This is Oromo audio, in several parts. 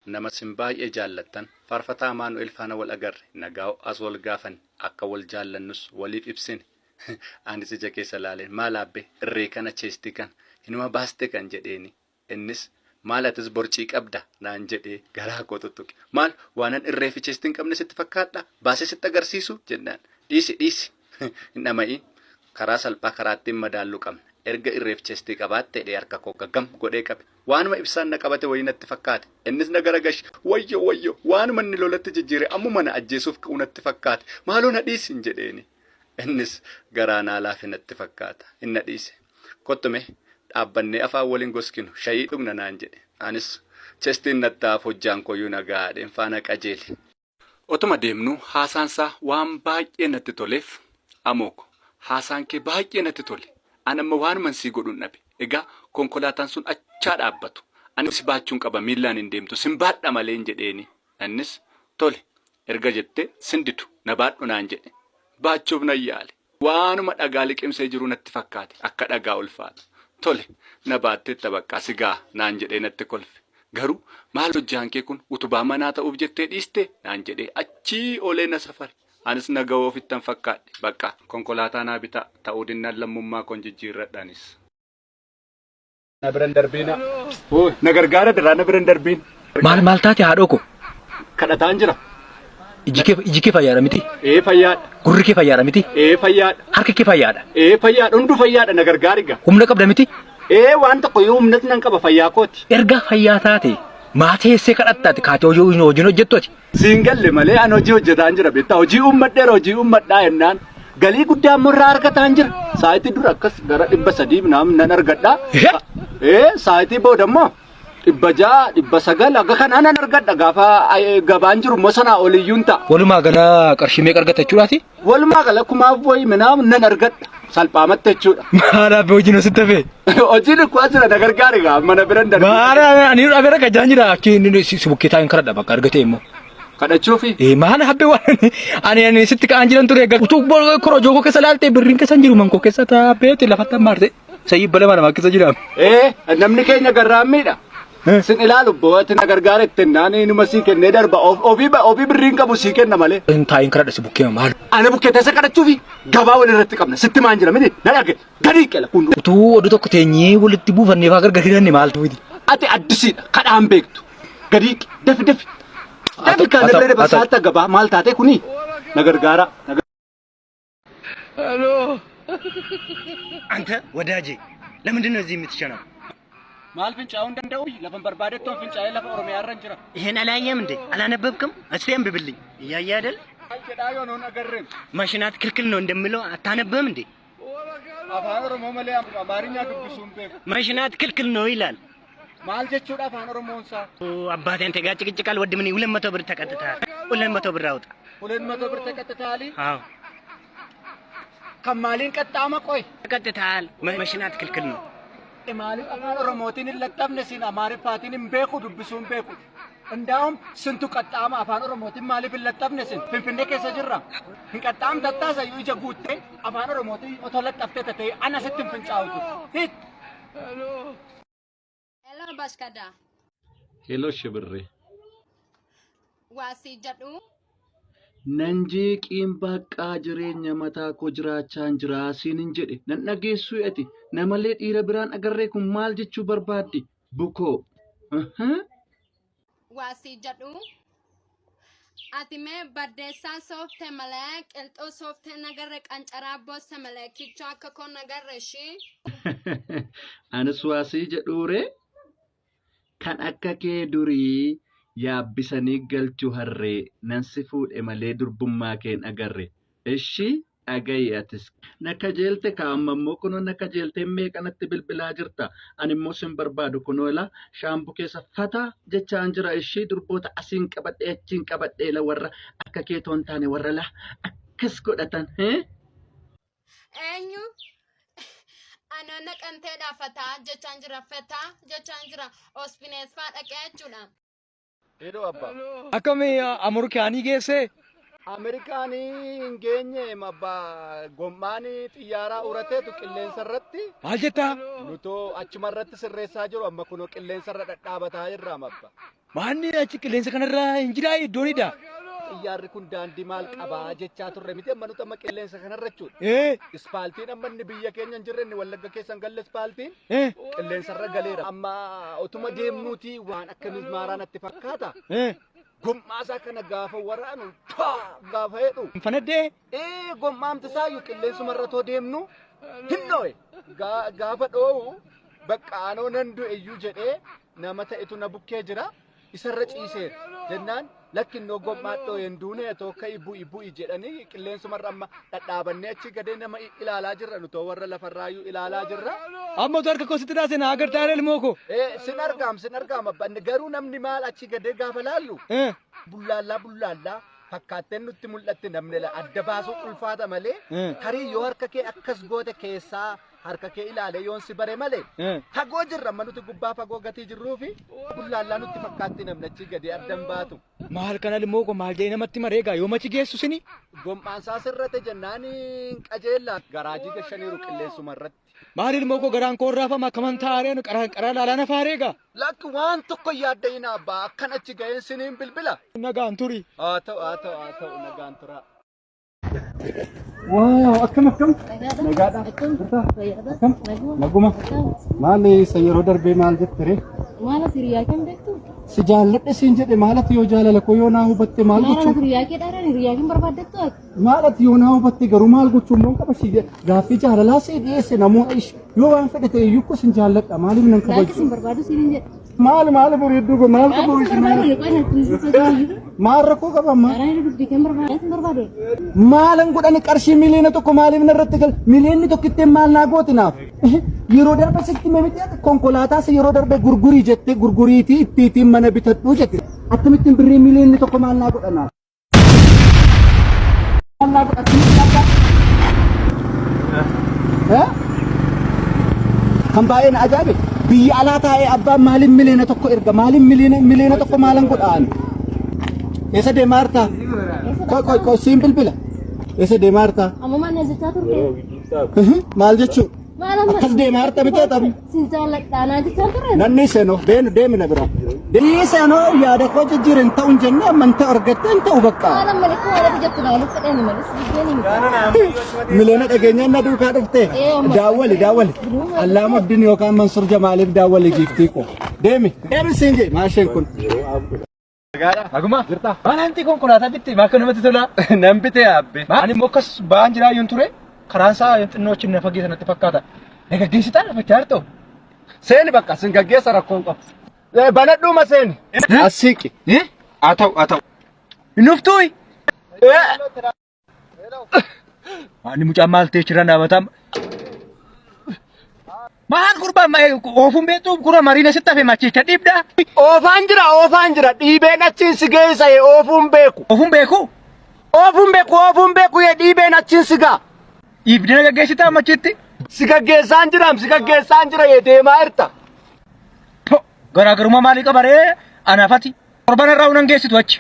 Nama sin baay'ee jaallattan Faarfataa Amaanu'el faana wal agarre. Nagaa ho'aas wal gaafanne. Akka wal jaallannus waliif ibsine. Anis ija keessa laaleen maal aabbee irree kana cheestii kana hinuma baaste kan jedheeni. Innis maal atis borcii qabda naan jedhee garaa koo tuttuqe. Maal waanan irree fi cheestii hin qabne sitti fakkaadha? Baasee sitti agarsiisu jennaan. Dhiisi dhiisi hin dhama'iin. Karaa salphaa karaa ittiin madaallu qabna. Erga irreef chestii qabaatte jedhee harka koo gagam godhee qabe. Waanuma ibsaan na qabate wayii natti fakkaate. Innis na garagashe. Wayyo wayyo waanuma inni lolatti jijjiire ammuma na ajjeesuuf ka'u natti fakkaate. Maaloo na dhiisi hin jedheeni. Innis garaa naa laafe natti fakkaata. Hin na dhiise. Kottu mee dhaabbannee afaan waliin goskinu shayii dhugna naan jedhe. Anis chestiin natti haaf hojjaan koyyuu na gahaadheen faana qajeele. Otuma deemnuu haasaan isaa waan baay'ee natti toleef, Amoo ko, haasaan kee baay'ee natti tole. Ani amma waanuman sii godhun dhabe. Egaa konkolaataan sun achaa dhaabbatu. Ani si baachuun qaba miillaan hin deemtu sin baadha maleen jedheeni. Innis tole erga jettee sin didu na baadhu naan jedhe. Baachuuf nan yaale. Waanuma dhagaa liqimsee jiru natti fakkaate. Akka dhagaa ulfaata. Tole, na baatteetta baqqaa si ga'a naan jedhee natti kolfe. Garuu maal hojjaan kee kun utubaa manaa ta'uuf jettee dhiistee? Naan jedhee achii olee na safare. Anis na ga'uu ofittan fakkaadhe. Baqqaa konkolaataa naa bitaa, ta'uu dinnaan lammummaa koon jijjiirradha anis. Na bira hin darbiina. Na gargaara diraa na bira hin darbiin. Maal maal taate haadhoo koo? Kadhataan jira. Iji kee iji kee fayyaadha miti? Ee fayyaadha. Gurri kee fayyaadha miti? Ee fayyaadha. Harki kee fayyaadha. Ee fayyaadha. Hunduu fayyaadha na gargaari gaa. Humna qabda miti? Ee waan tokko yoo humnas nan qaba fayyaa kooti. Erga fayyaa taate maa teessee kadhattaati kaatee hojii hojiin hojjettu ati? Siin galle malee an hojii hojjetaan jira beektaa hojii uummadheera hojii uummadhaa jennaan galii guddaa immoo irraa argataan jira. Saayitii dura akkas gara 300 naam nan argadha. Ee saayitii booda immoo 600 900 akka kanaa nan argadha gaafa gabaan jiru immoo sanaa oliyyuun ta'a. Walumaa gala qarshii meeqa argatta jechuudhaati? Walumaa gala kumaaf wayii minaam nan argadha. Salphaamatti jechuudha. Maal abbee hojiin hojii hafe? Hojiin akkuma jira na gargaari gaa mana biran darbe. Maal ani dhabee rakka jaan jira achi inni si bukkee taa'in karadha bakka argate immoo. Kadhachuufi. Ee maal habbee waan ani ani sitti ka'aan jiran ture egaa utuu korojoo koo keessa laalte birriin keessa hin jiru man koo keessa taa'ee lafatti hammaarte sayyii bala mana keessa jira. Ee namni keenya garraammiidha. Sin ilaalu bo'ooti na gargaara ittiin naani inuma sii kennee darba ofii ofii birriin qabu sii kenna malee. Hin taa'in karadha si bukkee maal. Ana bukkee teessa kadhachuufi gabaa wal irratti qabna sitti maan jira miti na dhage gadi qela kun. Utuu oduu tokko teenyee walitti buufannee faa gargar hiranne maaltu miti. Ati addisiidha kadhaan beektu gadi dafi dafi. Dafi kan na bira dabarsaa gabaa maal taate kuni na gargaara. አንተ ወዳጄ ለምንድን ነው እዚህ የምትሸናው? Maal fincaa'uu hin danda'u? Lafan barbaadettoon fincaa'ee lafa Oromiyaa irra hin jira. ይሄን አላየህም እንዴ? አላነበብክም? እስቲ አንብብልኝ። እያየህ አይደል? Maal jedhaa yoo nuun agarreem? መሽናት ክልክል ነው እንደሚለው አታነብም እንዴ? Afaan Oromoo malee Amaarinyaa dubbisuu hin beeku. መሽናት ክልክል ነው ይላል። Maal jechuudha afaan Oromoon isaa? አባቴ አንተ ጋር ጭቅጭቅ አልወድም። እኔ 200 ብር ተቀጥተሃል። 200 ብር አውጣ። 200 ብር ተቀጥተሃል? አዎ Kan maaliin qaxxaama qoy? ተቀጥተሃል። መሽናት ክልክል ነው። Maaliif afaan Oromootiin hin laxxafne siin Amaariffaatiin hin beeku dubbisuu hin beeku. Indaa'um sintu qaxxaama afaan Oromootiin maaliif hin laxxafne sin Finfinnee keessa jirra. Hin qaxxaamtattaa sayyuu ija guuttee afaan Oromootiin otoo laxxaftee tatee ana sitti hin fincaa'utu. Hit! Hello Bashkada. Hello Shibirree. Waa sii jedhu. Nan jeeqiin baqqaa jireenya mataa koo jiraachaan jira siin hin jedhe nan dhageessuu ati namalee dhiira biraan agarree kun maal jechuu barbaaddi bukoo. Waa sii jedhu. Ati mee baddeessaa soofte malee qilxuu soofte nagarre qancaraa boosse malee kichoo akka koo nagarre ishii. Anis waa sii jedhuuree kan akka kee durii yaabbisanii galchu harree nan si fuudhe malee durbummaa kee hin agarre. Ishii dhaga'i atis. Na kajeelte kaa amma immoo kunoo na kajeeltee meeqa natti bilbilaa jirta. Ani immoo sin barbaadu kunoo ilaa shaambuu keessa fataa jechaan jira. Ishii durboota asiin qabadhee achiin qabadhee la warra akka kee toon taane warra la akkas godhatan. Eenyu? Anoo naqamteedha fataa jechaan jira fataa jechaan jira ospinees faa dhaqee jechuudha. Hello abbaa. Akkami amurkaanii geessee? Ameerikaan hin geenye abbaa gommaan xiyyaaraa urateetu qilleensa irratti. Maal jettaa? Nutoo achuma irratti sirreessaa jiru amma kunoo qilleensa irra dhadhaabataa jirra abba. Maanni achi qilleensa kanarra hin jiraa iddoonidha. Xiyyaarri kun daandii maal qabaa jechaa turre miti amma nuti amma qilleensa kanarra jechuudha. Ispaaltiin amma inni biyya keenya hin jirre inni Wallagga keessa hin galle ispaaltiin qilleensa irra galeera. Amma otuma deemnuuti waan akka mismaaraa natti fakkaata. Gommaa kana gaafa waraanu paa gaafa jedhu. Fanaddee? Ee gommaamti isaayyuu qilleensuma irra too deemnu hin dhoo'e. Gaafa dhoo'u bakka anoo nan du'e iyyuu jedhee nama ta'etu na bukkee jira. Isarra ciiseera. Jennaan lakkinnoo gommaa dhoo'e hin duune too ka'i bu'i bu'i jedhanii qilleensuma irra amma dhadhaabannee achi gadee nama ilaalaa jirra nutoo warra lafarraayyuu ilaalaa jirra. Amma utuu harka koo sitti dhaase na agartaa ilmoo koo. Ee sin argaam sin argaam abbaan garuu namni maal achi gadee gaafa laallu bullaallaa bullaallaa fakkaatteen nutti mul'atti namni adda baasuu ulfaata malee tarii yoo harka kee akkas goote keessaa harka kee ilaalee yoon si bare malee fagoo jirra amma nuti gubbaa fagoo gatii jirruu fi bullaallaa nutti fakkaatti namni achi gadee addan baatu. Maal kana ilmoo koo maal jedhee namatti mareegaa yoo machi geessu sini? Gommaan isaa sirrate jennaan qajeellaan garaajii gashaniiru qilleensuma irratti. Maal ilmoo koo garaan koo raafama akkaman taa'areen qara qara laalaa na faareegaa? Lakki waan tokko yaadda'ina abbaa akkan achi ga'een siniin bilbila. Nagaan turi. Haa ta'u haa ta'u haa ta'u nagaan turaa. Waaw akkam akkam nagaadha. Akkam naguma. Maali isa yeroo darbee maal jette ree? Maal as hiriyaa kee hin beektu? Si jaalladhe siin jedhe maalati yoo jaalala koo yoo naa hubatte maal Maal as gochuu? hiriyaa kee dhaaraan hiriyaa kee hin barbaaddattu ati? Maalati yoo naa hubatte garuu maal gochuu immoo qaba si gaaffii jaalalaa si dhiyeesse namoota ish yoo waan fedhe ta'e iyyuu sin jaalladha maaliif nan Laakki kabaju? sin barbaadu siin hin jedhe. Maal maal bareedduu koo maal Maal qabu sin barbaadu ni qoy natti hin jiru. Maal rakkoo qaba amma? Karaa inni dubbii kee hin barbaadu. Sin barbaadu. Maalan godhani qarshii miliyoona tokko maaliif narratti gal miliyoonni tokko ittiin maal naa gooti naaf? Yeroo darbe sitti hime miti konkolaataas yeroo darbe gurgurii jette gurguriitii ittiitiin mana bitadhuu jette. Akkamittiin birrii miliyoonni tokko maal naa godha naaf? Maal naa godha akkamitti akka? Eh? Kan baay'ee na ajaa'ibe biyya alaa taa'ee abbaan maaliif miliyoona tokko erga maaliif miliyoona miliyoona tokko maalan godha ani? Eessa deemaa jirta? Qoy qoy qoy siin bilbila. Eessa deemaa jirta? Amma maal na jechaa turte? Maal jechuu? Maal amma? Akkas deemaa jirta miti taphni. Sin jaalladha naa jechaa turre. Nanni seenoo deemi deemi na bira. Deemi seenoo yaada koo jijjiiren ta'u hin jenne amma hin ta'u argatte hin ta'u bakka. Maal amma likka waan ati jettu naa walitti fedhani malee si jibbeen miti. Miliyoona dhageenyaan na duukaa dhufte. Ee, amma. Daawwali daawwali. Allaamuddin yookaan Mansuur Jamaaliif daawwali giiftii koo. Deemi deemi siin jee maasheen kun. Naguma? Jirta. Maal anti konkolaataa bitte maal akka namatti tola? Nan bite abbe. Ani immoo akkas ba'aan jiraa yoon ture karaan isaa xinnoo achi na fageessa natti fakkaata. Na gaggeessitaa lafa jaartoo? Seeni bakka sin gaggeessa rakkoon qabu. Banadhuuma seeni. As siiqi. Haa ta'u haa ta'u. Hin dhuftuuyi? Ani mucaan maal ta'e jira dhaabataa. Maal gurbaan oofuun beektu gurra mariina sitti hafe machicha dhiibdaa. Oofaan jira oofaan jira dhiibeen achiin si geessa oofuun beeku. Oofuun beeku? Oofuun beeku oofuun beeku dhiibeen achiin si ga'a. Dhiibdee na gaggeessitaa machitti? Si gaggeessaan jiraam si gaggeessaan jira deemaa jirta. Garaagarummaa maalii qaba ree anaafati? Torban irraa unan geessitu achi.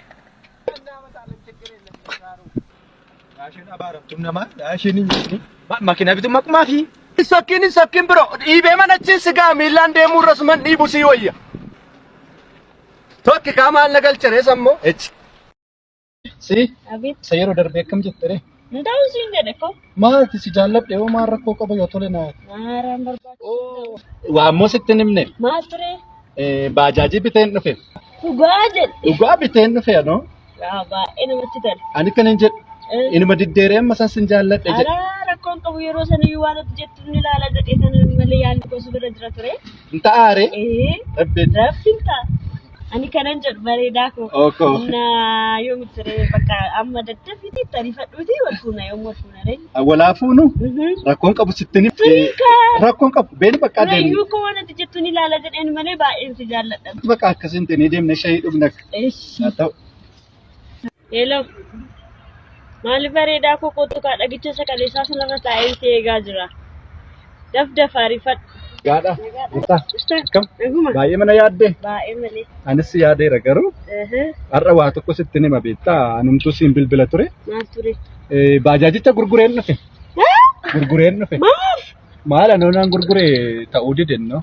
Daasheen abaaramtuun namaa daasheen hin jirti. Makiinaa bitu maqumaa fi. Sokkiin hin sokkiin biroo dhiibee mana achiin si ga'a miillaan deemuu irra suman dhiibu sii wayya. Tokki kaa maal na galcharee sammoo. Si Abeet. isa yeroo darbee akkam jette ree? Ndaa'u siin jedhe koo. Maalti si jaalladhe yoo maal rakkoo qaba yoo tole naa. Maaraan barbaachisu. Waa ammoo sitti hin himne. Maal ture? Baajaajii biteen dhufe. Dhugaa jedhe. Dhugaa biteen dhufe anoo. Yaa baay'ee namatti tola. Ani kan hin jedhu. Inuma diddeeree amma san sin jaalladhe jedhe. Araa rakkoon qabu yeroo saniyyuu waan ati jettu ni ilaala jedhee sana malee yaadni koo si bira jira ture. Hin ta'aaree? Ee. Rabbiin. Rabbiin ta'a. Ani kanan jedhu bareedaa koo. Okoo. Na yoomitti ree bakka amma daddafiti itti ariifadhuuti wal fuuna yoom wal fuuna ree. Walaa fuunu rakkoon qabu sitti ni. Rakkoon qabu beeni bakka deemne. Reeyyuu koo waan ati jettu ni ilaala jedheen malee baay'een si jaalladha. Bakka akkasiin ta'e deemne shayii dhugna. Eshi. Haa ta'u. Hello. Maali bareedaa koo kottu kaa dhagicha sakaleessaa sanarra taa'ee si eegaa jira. Daf daf ariifadhu. Gaadha. Nagaadha. Akkam? Naguma. Baay'ee mana yaadde? Baay'ee malee. Anis yaadeera garuu har'a waa tokko sitti nima beektaa anumtuu siin bilbila ture. Maal ture? Baajaajicha gurgureen dhufe. Gurgureen dhufe. Maaf? Maal anoo naan gurgure ta'uu dide no.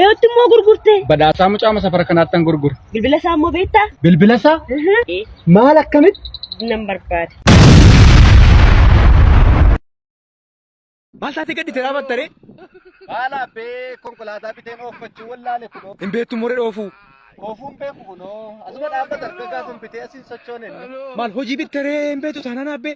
Eeyotti immoo gurgurte? Badhaasaa mucaa safara kanaatti an gurgure. Bilbila isaa immoo beektaa? Bilbila isaa? Maal akkamitti? Nan barbaada. Maal taatee gaddite dhaabattare? Maal abbee konkolaataa biteen ooffachuu wallaale kunoo. Hin beektu muree dhoofuu. Oofuun beeku kunoo. Asuma dhaabbata argaa gaafan bitee asiin sochoone inni. Maal hojii bittaree hin beektu taanaan abbee?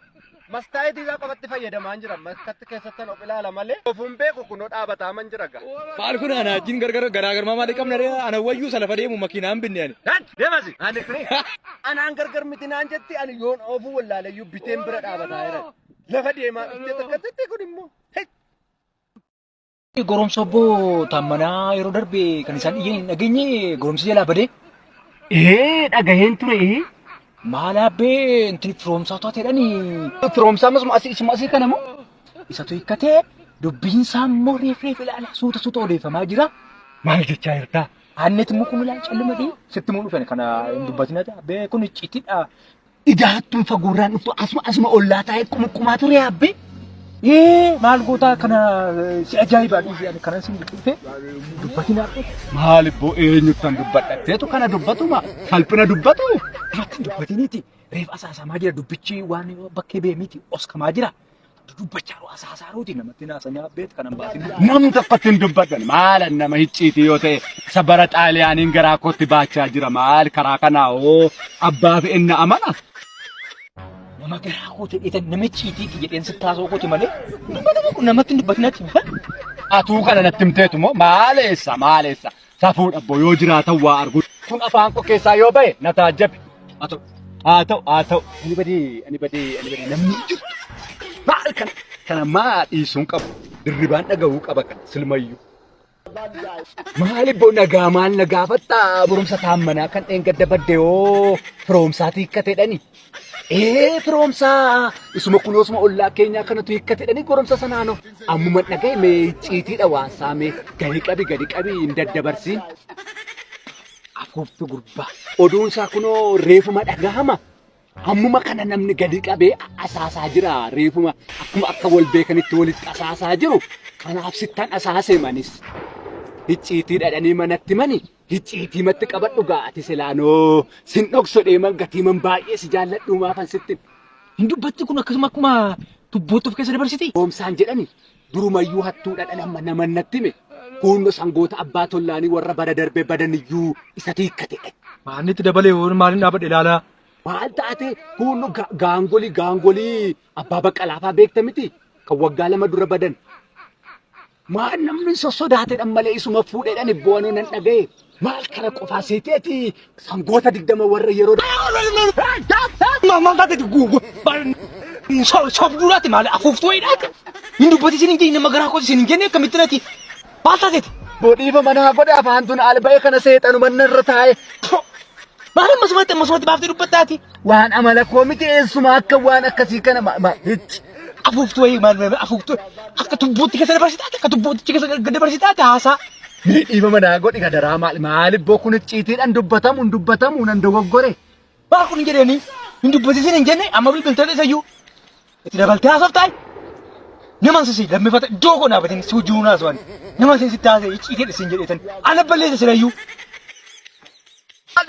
Mastaayitii isaa qofatti fayyadamaa hin jiran. Maskatti keessattan of ilaala malee. Oofuun beeku kunoo dhaabataa man jira gaa. Maal kun ana wajjin gargar garaagarummaa maalii qabna ree? Ana wayyuu salafa deemu makiinaan binne ani. Nan deemasi. Ani kuni. Anaan gargar miti naan jetti ani yoon oofuu wallaaleyyuu biteen bira dhaabataa jiran. Lafa deemaa dhuftee takka kun immoo. Goromsa obbo Taammanaa yeroo darbe kan isaan iyyan hin dhageenye goromsi jalaa badee. Ee dhagaheen ture. Maal abbee intin firoomsaa taateedhani. Firoomsaa masuma asii isuma asii kana moo? Isatu hiikkatee dubbiin isaa immoo reef reef ilaala suuta suuta odeeffamaa jira. Maal jechaa jirtaa? Aanneet immoo kun ilaala calluma ta'e sitti immoo dhufan kana hin dubbatin abbee kun icciitiidha. Idaattuun fagoorraan dhuftu asuma asuma ollaa taa'ee qumuqqumaa ture abbee. Ee maal gootaa kana si ajaa'ibaa dhiisee ani kanan sin dhufe dubbatin abbee. Maal ibboo eenyuttan dubbadhatteetu kana dubbatuma salphina dubbatu. Irratti hin dubbatiniiti reef asaasamaa jira dubbichi waan bakkee ba'e miti oskamaa jira. Dubbachaa jiru asaasaruuti namatti naasanii abbeet kanan baasin. Nam tokkotti hin dubbatan maal nama hicciitii yoo ta'e isa bara xaaliyaaniin garaa kootti baachaa jira maal karaa kanaa hoo abbaa fi inni amana. Nama garaa koo ta'e nama icciitiiti jedheen sitti haasa'u kooti malee dubbatama kun namatti hin dubbatinati. Atuu kana natti himteetu moo maaleessa maaleessa safuudha abboo yoo jiraatan waa argu. Kun afaan koo keessaa yoo ba'e na taajjabe. Haa ta'u. Haa ta'u haa ta'u. Ani badii ani badii ani badii namni jiru. Maal kana kana maa dhiisuun qabu dirribaan dhaga'uu qaba kana silmayyuu. Maal ibboo nagaa maal na gaafattaa barumsa taammanaa kan dheengadda badde yoo firoomsaati hiikkateedhani. Ee firoomsaa isuma kunoosuma ollaa keenyaa kanatu hiikkateedhani goromsa sanaanoo. Ammuma dhagaye mee icciitiidha waan saamee gadi qabi gadi qabi hin daddabarsiin. Afuuftu gurbaa. Oduun isaa kunoo reefuma dhagahama. Ammuma kana namni gadi qabee asaasaa jira reefuma akkuma akka wal beekanitti walitti asaasaa jiru. Kanaaf sittan asaase manis. Icciitii dhadhanii manatti mani icciitii matti qabadhu gaa ati silaanoo sin dhokso deeman gatiiman baay'ee si jaalladhu maafan sitti. Hin dubbatti kun akkasuma akkuma tubbootti of keessa dabarsiti. Goomsaan jedhani durumayyuu hattuu dhadhan amma nama natti hime. Kuunno sangoota abbaa tollaanii warra bara darbee badaniyyuu isa hiikkate. Maannitti dabalee hoon maaliin dhaabadhe ilaalaa? Maal taate kuunno gaangolii gaangolii abbaa baqqalaafaa beekta miti kan waggaa lama dura badan. Maal namni sossodaateedhaan malee isuma fuudheedhaan ibboonoo nan dhagaye. Maal kana qofaa seeteeti sangoota 20 warra yeroo. Maal taate guugu? Sobduudhaati maali afuuftuu wayiidhaati? Hin dubbati isin hin jenne nama garaa kooti isin hin jenne akkamitti nati? Maal taateeti? Bodhiifa manaa godhe afaan tun alba'e kana seexanu manna irra taa'e. Maal ammasumatti ammasumatti baaftee dubbattaati? Waan amala koo miti eessuma akka waan akkasii kana ma hicci. Afuuftuu wayii maal afuuftuu akka tubbootti keessa dabarsitaati akka tubbootti keessa dabarsitaati haasaa. Mee dhiifa manaa godhi kadaraa maal maal ibboo kun icciitiidhaan dubbatamu hin dubbatamu nan dogoggore. Maal kun hin jedhanii hin dubbatisin hin jenne amma bilbiltoota isayyuu itti dabaltee haasoftaa. Nama sisi lammifata iddoo koo dhaabatin si wajjin haasawaan nama sisi taasise icciitiidha sin jedheetan ana balleessa silayyuu.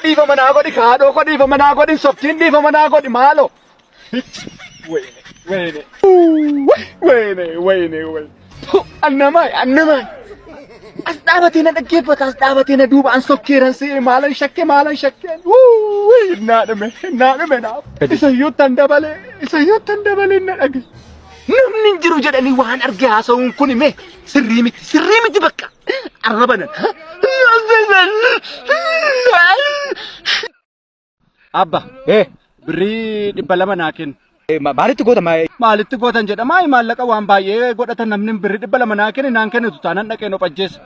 Dhiifa manaa godhi kaadhoo koo dhiifa manaa godhi softiin dhiifa manaa godhi maaloo. Wayne wayne wayne wayne wayne. Annamaay annamaay. As dhaabatee na dhaggeeffata as dhaabatee na duuba an sokkeeran si'e maalan shakke maalan shakkeen. Innaa dhume innaa dhume naaf. Isayyuu tan dabalee isayyuu tan dabalee na dhage. Namni hin jiru jedhanii waan arge haasa'uun kun hime sirrii miti sirrii miti bakka arrabanan. Abba birrii 200 naa kennu. Maalitti goota Maalitti gootan jedhama maallaqa waan baay'ee godhatan namni birrii 200 naa kenne naan kennitu taanaan dhaqeen of ajjeesa.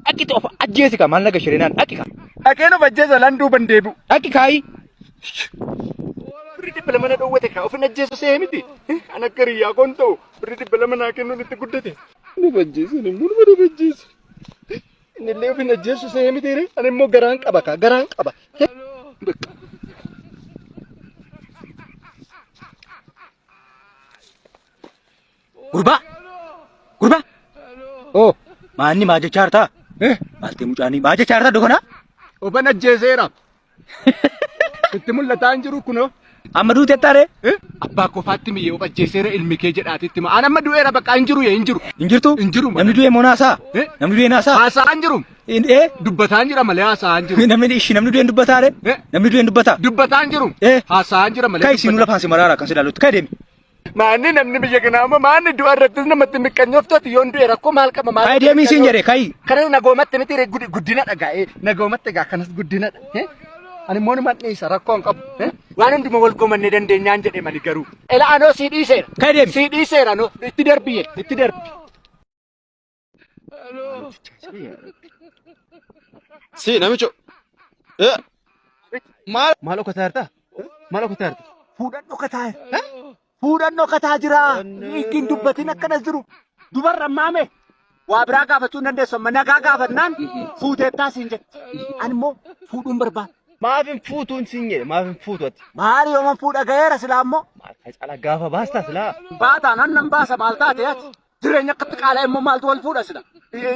Dhaqi of ajjeesi ka maal naga shireenaan dhaqi ka. Dhaqeen of ajjeesa lan duuban deebi'u. Dhaqi kaayi. Birrii 200 na dhoowwate kaa of hin ajjeesu see miti. An akka hiriyyaa koon ta'u birrii 200 naa kennuun itti guddate. Nama ajjeesan immoo nama ajjeesa. Inni illee of hin ajjeessu see miti ree? Ani immoo garaan qaba kaa garaan qaba. Bakka. Gurbaa! Gurbaa! Oo. Maanni maa jechaa jirtaa? Eh? Maaltee mucaanii maa jechaa jirtaa dokonaa? Oban ajjeeseera. Itti mul'ataa hin jiru kunoo. Amma duute taaree? Eh? Abbaa kofaatti miyyee of ajjeeseera ilmi kee jedhaati itti An amma du'eera bakka hin jiru hin jiru. Hin jirtu? Hin jiru. Namni du'e moo naasaa? Eh? Namni du'e naasaa? Haasa'aa hin jiru. Eh? Dubbataa hin jira malee haasa'aa hin jiru. Namni ishi namni du'e hin dubbataa ree? Eh? Namni du'e hin dubbataa? Dubbataa hin jiru. Eh? Haasa'aa hin jira malee. Kai siinuu lafaan si maraara kan si ilaalutti. Kai deemi. Maanni namni biyya kanaa amma maanni du'a irrattis namatti miqqanyooftooti yoon du'e rakkoo maal qaba maal. Kai deemi siin jedhe kai. Kanas nagoomatti miti ree guddina dhagaa nagoomatti egaa kanas guddinadha. Ani immoo numa dhiisa rakkoo hin qabu. Waan hunduma wal gomannee dandeenyaan jedhe mali garuu. Ela anoo sii dhiiseera. Kai deemi. Sii dhiiseera anoo itti darbiye itti darbi. Si namicho. Eh. Maal maal dhokataa jirta? Maal dhokataa jirta? Fuudhan dhokataa jira. Fuudhan dhokataa jira. Ittiin dubbatin akkanas jiru. Dubarra maame. Waa biraa gaafachuu hin dandeessu amma nagaa gaafannaan fuuteettaa siin jetti. Ani immoo fuudhuun barbaada. Maaf hin fuutuun siin jedhe maaf hin fuutu ati? Maali yooman fuudha ga'eera silaa immoo. Maal caalaa gaafa baastaa silaa? Baataan hannan baasa maal taate ati? Jireenya akkatti qaala'e immoo maaltu wal fuudha sila?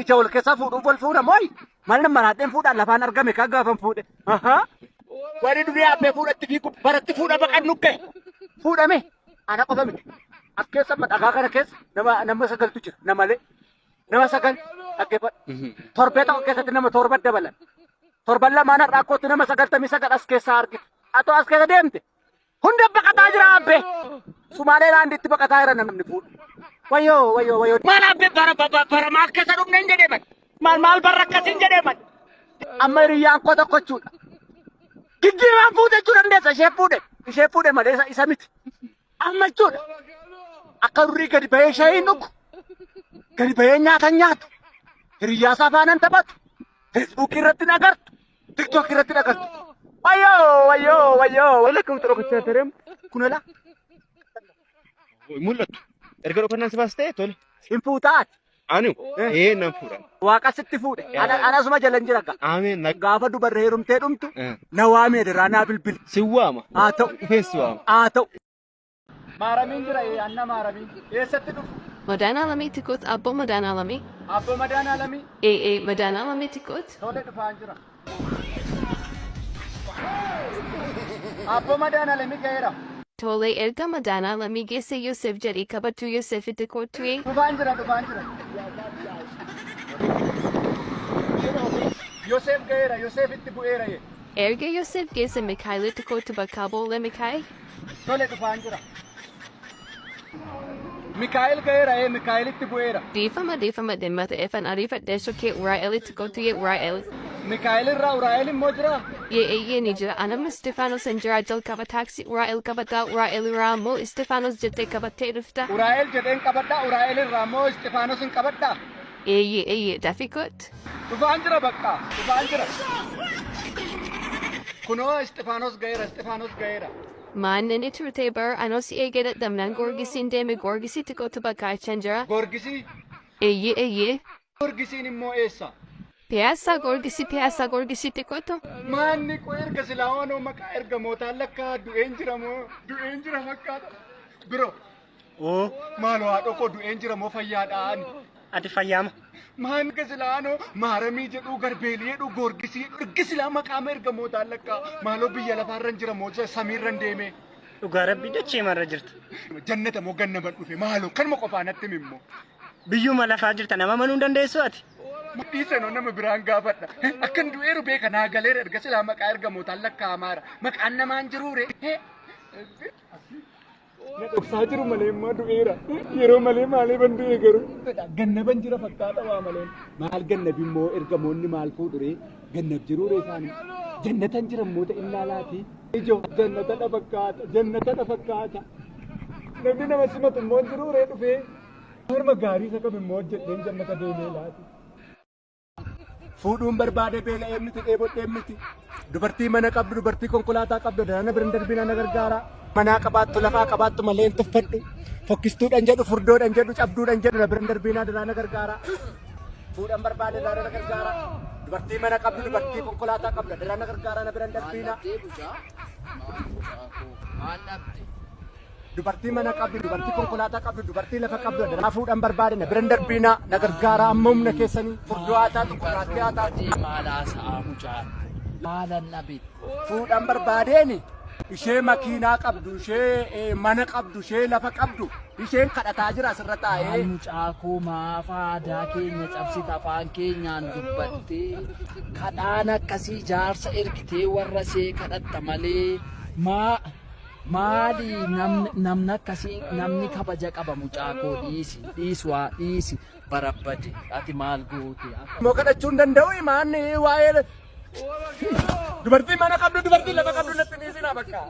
Ija wal keessaa fuudhuuf wal fuudha mooyi? Maal nama maraadheen fuudhaan lafaan argame kan gaafan fuudhe. Warri durii abbee fuudhatti fiigu baratti fuudha baqannu ga'e. Fuudhame ana qofa miti. As keessa amma dhagaa kana keessa nama nama sagaltu jira namalee. Nama sagal dhaggeeffadhu. Torbee tokko keessatti nama torba dabalan. Torban lamaan har'aa kootti nama 99 as keessaa argita. Atoo as keessa deemte Hunda baqataa jira abbee. Sumaalee laanditti baqataa jira namni fuudhu. Wayyoo wayyoo wayyoo. Maal abbee bara bara bara maal keessa dhufne hin jedhee man. Maal maal barra akkasiin jedhee man. Amma hiriyyaan koo tokko jechuudha. Giggiirraan fuute jechuu dandeessa ishee fuudhe. Ishee fuudhe malee isa isa miti. Amma jechuudha. Akka durii gadi bahee shayii hin dhugu. Gadi bahee nyaata hin nyaatu. Hiriyyaa isaa faana hin taphatu. Feesbuukii irratti hin agartu. TikTok irratti hin agartu. Wayyoo wayyoo wayyoo. Wala kamtu dhokachaa tareem kunala. Mul'attu. Erga dhokannaan si baastee tole. Hin fuutaa ati. Anu ee nan fuudha. Waaqa sitti fuudhe. Ana asuma jala hin jira gaa. Ameen. Gaafa dubarri heerumtee dhumtu na waamee diraa naa bilbili. Si waama. Haa ta'u. Dhufeen si waama. Haa ta'u. Maaramiin jira anna maaramiin. Eessatti dhufu? Madaan Tikut, Abbo Madaan Alamii. Abbo Madaan Alamii. Ee Madaan Alamii Tikut. Tole dhufaan jira. Abbo Madaan Alamii ga'eera. Tole erga Madaan Alamii geesse Yosef jedhii qabatu Yosef itti kottu'e. Dhufaan jira dhufaan jira. Yosef ga'eera Yosef itti bu'eera ye. Erga Yosef geesse Mikaa'el itti kottu bakka boolle Mikaa'el. Tole dhufaan jira. Mikaa'el ga'eera ee Mikaa'el itti bu'eera. Dhiifama dhiifama dhimma ta'eefan ariifadhee sokkee Uraa'el itti kottu'e Uraa'el. Mikaa'el irraa Uraa'el immoo jira. Yee eeyyee ni jira. Anamma Istifaanos hin jira jalqaba taaksii Uraa'el qabataa Uraa'el irraa immoo Istifaanos jettee qabattee dhufta. Uraa'el jedheen qabadhaa Uraa'el irraa immoo Istifaanos hin qabadhaa. Eeyyee eeyyee dafii kottu. Dhufaan jira bakka dhufaan jira. Kunoo Istifaanos ga'eera Istifaanos ga'eera. Maan inni turte bar anoo si eegee dadhabnaan Goorgisiin deeme Goorgisitti kottu bakka achan jira. Goorgisii. Eeyyee eeyyee. Goorgisiin immoo eessa? Piyaasaa Goorgisii Piyaasaa Goorgisitti kottu. Maanni qo erga silaa waanoo maqaa ergamootaan lakkaa du'een jira moo du'een jira fakkaata. Biro. Oo maaloo haadhoo koo du'een jira moo fayyaadha ani. Ati fayyaama. Maan erga silaa anoo maaramii jedhuu garbeelii jedhuu goorgisii jedhuu erga silaa maqaama ergamootaan lakkaa maaloo biyya lafaarran jira moo samiirran deeme. Dhugaa rabbii dachee marra jirta. Jannata moo gannaban dhufe maaloo kanuma qofaa natti himi immoo. Biyyuma lafaa jirta nama amanuu hin dandeessu ati. Dhiisanoo nama biraan gaafadha. Akkan du'eeru beeka naa galeera erga silaa maqaa ergamootaan lakkaa'amaara. Maqaan namaan jiruure. Na dhoksaa jiru malee immoo du'eera. Yeroo malee maaliifan du'e garuu. Gannaban jira fakkaata waa malee. Maal gannabi immoo ergamoonni maal fuudhure? Gannab jiruure isaanii. Jannatan jira immoo ta'innaa laati. Ijoo jannata dha fakkaata jannata dha fakkaata. Namni nama simatu immoo jiruure dhufee. Harma gaarii isa kam immoo hojjedheen jannata deemee laati. Fuudhuun barbaade beela'ee miti dheebodhee miti. Dubartii mana qabdu dubartii konkolaataa qabdu daraana biran darbina na gargaara. Manaa qabaattu lafaa qabaattu malee hin tuffadhu. Fokkistuudhaan jedhu furdoodhaan jedhu cabduudhaan jedhu na biran darbinaa daraana gargaara. Fuudhan barbaade daara na gargaara. Dubartii mana qabdu, dubartii konkolaataa qabdu, daara na gargaara na biran darbiina. Dubartii mana qabdu, dubartii konkolaataa qabdu, dubartii lafa qabdu, daara fuudhan barbaade na biran darbiina na gargaara amma humna keessanii furdoo haa taatu, gurraattii haa taatu. Fuudhan barbaadeeni ishee makiinaa qabdu, ishee mana qabdu, ishee lafa qabdu, isheen kadhataa jira asirra taa'ee. Mucaa koo maaf aadaa keenya cabsita afaan keenyaan dubbattee kadhaan akkasii jaarsa ergitee warra see kadhatta malee maa maali namni akkasii namni kabaja qaba mucaa koo dhiisi dhiisi waa dhiisi barabbade ati maal goote. Immoo kadhachuu hin danda'u imaanni waa'ee dubartii mana qabdu dubartii lafa qabdu natti dhiisinaa bakka.